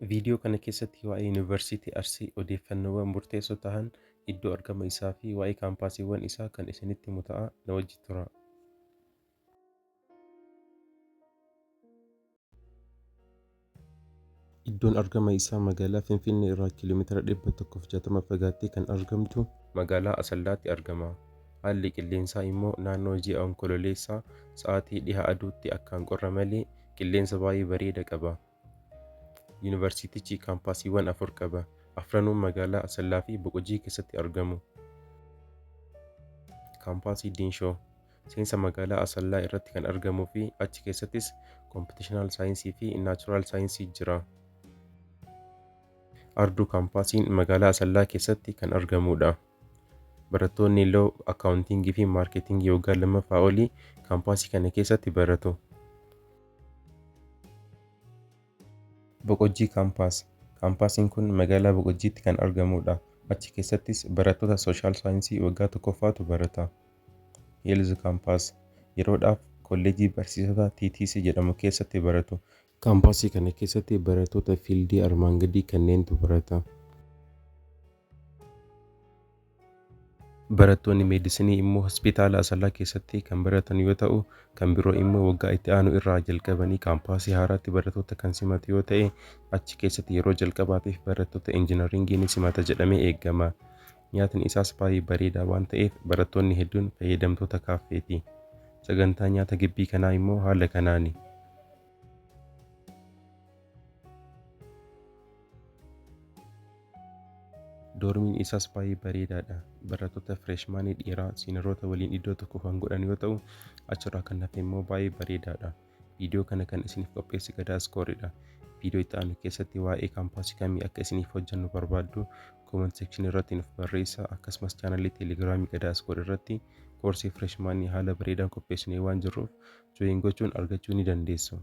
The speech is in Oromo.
Viidiyoo kana keessatti waa'ee Yuunivarsiitii Arsii odeeffannoowwan murteessoo tahan, iddoo argama isaa fi waa'ee kaampaasiiwwan isaa kan isinitti himu ta'a, na wajji turaa. Iddoon argama isaa magaalaa Finfinnee irraa kiiloomeetira 160 fagaattee kan argamtu magaalaa Asallaatti argama. Haalli qilleensaa immoo naannoo ji'a Onkololeessaa sa'aatii dhiha aduutti akkaan qorra malee qilleensa baay'ee bareeda qaba. Yuunivarsiitichi kaampaasiiwwan 4 qaba. Afranuu magaalaa Asallaa fi Boqojii keessatti argamu. Kaampaasii Diinshoo seensa magaalaa Asallaa irratti kan argamuu fi achi keessattis Kompitishinaal Saayinsii fi Naachuraal Saayinsii jira. Arduu kaampaasiin magaalaa Asallaa keessatti kan argamudha. Barattoonni Law, Akkaawuntiingii fi Maarkeetiingii waggaa 2ffaa olii kaampaasii kana keessatti baratu. Boqojjii Kaampaas Kaampaasiin kun magaalaa Boqojjiitti kan argamudha. Achi keessattis barattoota Sooshaal Saayinsii waggaa 1ffaatu barata. Heelz Kaampaas Yeroodhaaf Kolleejjii Barsiisota TTC jedhamu keessatti baratu. Kaampaasii kana keessatti barattoota fiildii armaan gadii kanneentu barata. Barattoonni Meedisinii immoo Hospitaala Asallaa keessatti kan baratan yoo ta'u, kan biroo immoo waggaa itti aanu irraa jalqabanii kaampaasii haaraatti barattoota kan simatu yoo ta'e, achi keessatti yeroo jalqabaatiif barattoota Injinariingii ni simata jedhamee eegama. Nyaatni isaas baay'ee bareedaa waan ta'eef barattoonni hedduun fayyadamtoota kaaffeeti. Sagantaa nyaata gibbii kanaa immoo haala kanaani. Doormiin isaas baay'ee bareedaadha. Barattoota fireeshmaanii dhiiraa siinaroota waliin iddoo tokko kan godhan yoo ta'u, achirraa kan hafe immoo baay'ee bareedaadha. Viidiyoo kana kan isiniif qopheesse Gadaa Iskooridha. Viidiyoo itti aanu keessatti waa'ee kaampaasii kamii akka isiniif hojjennu barbaaddu comment section irratti nuuf barreessaa. Akkasumas chaanalii teelegiraamii Gadaa Iskoor irratti koorsii fireeshmaanii haala bareedaan qopheessinee waan jirruuf join gochuun argachuu ni dandeessu.